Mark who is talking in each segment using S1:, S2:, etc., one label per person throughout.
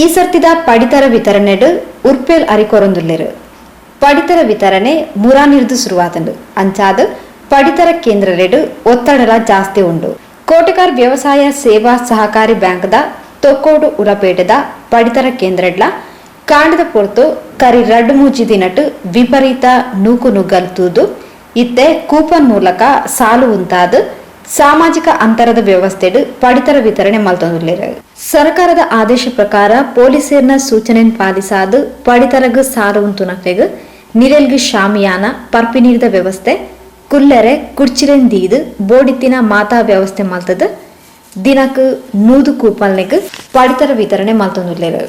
S1: ಈ ಸರ್ತಿದ ಪಡಿತರ ವಿತರಣೆಡ್ ಉರ್ಪೆಲ್ ಅರಿಕೊರೊಂದುಲ್ಲೆರ್. ಪಡಿತರ ವಿತರಣೆ ಮುರಾನಿರ್ದು ಶುರುವಾತುಂಡು. ಅಂಚಾದ್ ಪಡಿತರ ಕೇಂದ್ರಲೆಡ್ ಒತ್ತಡಲ ಜಾಸ್ತಿ ಉಂಡು. ಕೋಟೆಕಾರ್ ವ್ಯವಸಾಯ ಸೇವಾ ಸಹಕಾರಿ ಬ್ಯಾಂಕ್ದ ತೊಕ್ಕೋಡು ಉಲಪೇಟೆದ ಪಡಿತರ ಕೇಂದ್ರಡ್ಲ ಕಾಂಡದ ಪೊರ್ತು ಕರಿ ರಡ್ಡ್ ಮೂಜಿ ದಿನಟ್ ವಿಪರೀತ ನೂಕು ನುಗ್ಗಲ್ ತೂದು ಇತ್ತೆ ಕೂಪನ್ ಮೂಲಕ ಸಾಲು ಉಂತಾದ್ ಸಾಮಾಜಿಕ ಅಂತರದ ವ್ಯವಸ್ಥೆಡ್ ಪಡಿತರ ವಿತರಣೆ ಮಲ್ತೊಂದುಲ್ಲೆರ್. ಸರ್ಕಾರದ ಆದೇಶ ಪ್ರಕಾರ ಪೊಲೀಸೆರ್ನ ಸೂಚನೆನ್ ಪಾಲಿಸಾದ್ ಪಡಿತರಗ್ ಸಾಲು ಉಂತುನಕ್ಲೆಗ್ ನಿರೆಲ್ಗ್ ಶಾಮಿಯಾನ, ಪರ್ಪಿನೀರ್ದ ವ್ಯವಸ್ಥೆ, ಕುಲ್ಲೆರೆ ಕುರ್ಚಿಲೆನ್ ದೀದ್ ಬೋಡಿತ್ತಿನ ಮಾತಾ ವ್ಯವಸ್ಥೆ ಮಲ್ತದ್ ದಿನಕ್ 100 ಕೂಪನ್ಲೆಗ್ ಪಡಿತರ ವಿತರಣೆ ಮಲ್ತೊಂದುಲ್ಲೆರ್.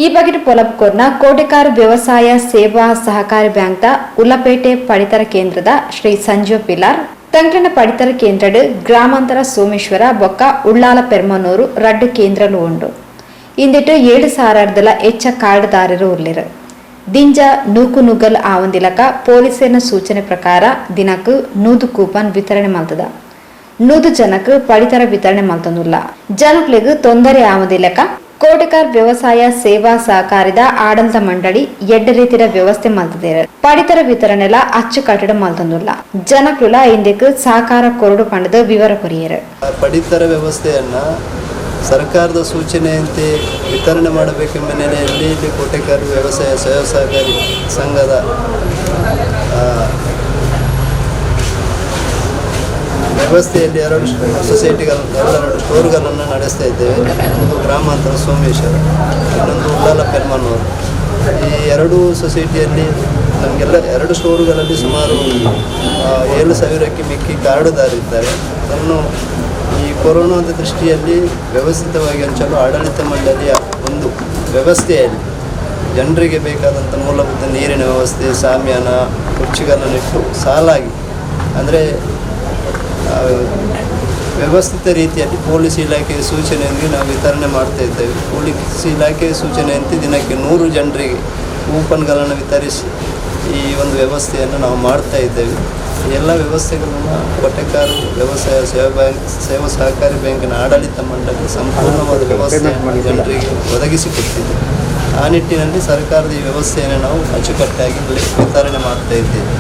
S1: ಈ ಬಗೆಟ್ ಪೊಲಬ್ಕೊರ್ನ ಕೋಟೆಕಾರ್ ವ್ಯವಸಾಯ ಸೇವಾ ಸಹಕಾರಿ ಬ್ಯಾಂಕ್ದ ಉಲ್ಲಪೇಟೆ ಪಡಿತರ ಕೇಂದ್ರದ ಶ್ರೀ ಸಂಜೀವ ಪಿಲಾರ್ ತಂಕ್ಲೆನ ಪಡಿತರ ಕೇಂದ್ರಡ್ ಗ್ರಾಮಾಂತರ ಸೋಮೇಶ್ವರ ಬೊಕ್ಕ ಉಳ್ಳಾಲ ಪೆರ್ಮನೂರು ರಡ್ಡ್ ಕೇಂದ್ರಲು ಉಂಡು. ಇಂದೆಟ್ 7,000 ಎಚ್ಚ ಕಾರ್ಡ್ದಾರರು ಉಲ್ಲೆರ್. ದಿಂಜ ನೂಕು ನುಗ್ಗಲ್ ಆವಂದಿಲಕ ಪೊಲೀಸೆರ್ನ ಸೂಚನೆ ಪ್ರಕಾರ ದಿನಕ್ 100 ಕೂಪನ್ ವಿತರಣೆ ಮಲ್ತದ. 100 ಜನಕ್ ಪಡಿತರ ವಿತರಣೆ ಮಲ್ತೊಂದುಲ್ಲ. ಜನಕ್ಲೆಗ್ ತೊಂದರೆ ಆವಂದಿಲಕ ಕೋಟೆಕಾರ್ ವ್ಯವಸಾಯ ಸೇವಾ ಸಹಕಾರಿದ ಆಡಳಿತ ಮಂಡಳಿ ಎಡ್ಡೆ ರೀತಿಯ ವ್ಯವಸ್ಥೆ ಮಲ್ತದೇರು. ಪಡಿತರ ವಿತರಣೆಲ ಅಚ್ಚುಕಟ್ಟಡ ಮಲ್ತೊಂದುಲ್ಲ. ಜನಕ್ಲುಲ ಇಂದಕ್ಕೆ ಸಹಕಾರ ಕೊರಡು ಪಂಡದ ವಿವರ ಕೊರಿಯರು.
S2: ಪಡಿತರ ವ್ಯವಸ್ಥೆಯನ್ನ ಸರ್ಕಾರದ ಸೂಚನೆಯಂತೆ ವಿತರಣೆ ಮಾಡಬೇಕೆಂಬ ನೆಲೆಯಲ್ಲಿ ಇಲ್ಲಿ ಕೋಟೆಕಾರ್ ವ್ಯವಸಾಯ ಸೇವಾ ಸಹಕಾರಿ ಸಂಘದ ವ್ಯವಸ್ಥೆಯಲ್ಲಿ ಎರಡು ಸೊಸೈಟಿಗಳನ್ನು ಎರಡೆರಡು ಸ್ಟೋರ್ಗಳನ್ನು ನಡೆಸ್ತಾ ಇದ್ದೇವೆ. ಒಂದು ಗ್ರಾಮಾಂತರ ಸೋಮೇಶ್ವರ, ಇನ್ನೊಂದು ಉಳ್ಳಾಲ ಪೆರ್ಮನೂರು. ಈ ಎರಡು ಸೊಸೈಟಿಯಲ್ಲಿ ನಮಗೆಲ್ಲ ಎರಡು ಸ್ಟೋರ್ಗಳಲ್ಲಿ ಸುಮಾರು 7,000ಕ್ಕೆ ಮಿಕ್ಕಿ ಕಾರ್ಡುದಾರಿದ್ದಾರೆ. ಅದನ್ನು ಈ ಕೊರೋನಾದ ದೃಷ್ಟಿಯಲ್ಲಿ ವ್ಯವಸ್ಥಿತವಾಗಿ ಹಂಚಲು ಆಡಳಿತ ಮಂಡಳಿಯ ಒಂದು ವ್ಯವಸ್ಥೆಯಲ್ಲಿ ಜನರಿಗೆ ಬೇಕಾದಂಥ ಮೂಲಭೂತ ನೀರಿನ ವ್ಯವಸ್ಥೆ, ಸಾಮ್ಯಾನ, ಕುರ್ಚಿಗಳನ್ನು ಇಟ್ಟು ಸಾಲಾಗಿ ಅಂದರೆ ವ್ಯವಸ್ಥಿತ ರೀತಿಯಲ್ಲಿ ಪೊಲೀಸ್ ಇಲಾಖೆಯ ಸೂಚನೆಯೊಂದಿಗೆ ನಾವು ವಿತರಣೆ ಮಾಡ್ತಾ ಇದ್ದೇವೆ. ಪೊಲೀಸ್ ಇಲಾಖೆಯ ಸೂಚನೆಯಂತೆ ದಿನಕ್ಕೆ 100 ಜನರಿಗೆ ಕೂಪನ್ಗಳನ್ನು ವಿತರಿಸಿ ಈ ಒಂದು ವ್ಯವಸ್ಥೆಯನ್ನು ನಾವು ಮಾಡ್ತಾ ಇದ್ದೇವೆ. ಎಲ್ಲ ವ್ಯವಸ್ಥೆಗಳನ್ನು ಕೋಟೆಕಾರು ವ್ಯವಸಾಯ ಸೇವಾ ಬ್ಯಾಂಕ್ ಸೇವಾ ಸಹಕಾರಿ ಬ್ಯಾಂಕಿನ ಆಡಳಿತ ಮಂಡಳಿ ಸಂಪೂರ್ಣವಾದ ವ್ಯವಸ್ಥೆಯನ್ನು ಜನರಿಗೆ ಒದಗಿಸಿಕೊಟ್ಟಿದೆ. ಆ ನಿಟ್ಟಿನಲ್ಲಿ ಸರ್ಕಾರದ ಈ ವ್ಯವಸ್ಥೆಯನ್ನು ನಾವು ಅಚ್ಚುಕಟ್ಟಾಗಿ ವಿತರಣೆ ಮಾಡ್ತಾ ಇದ್ದೇವೆ.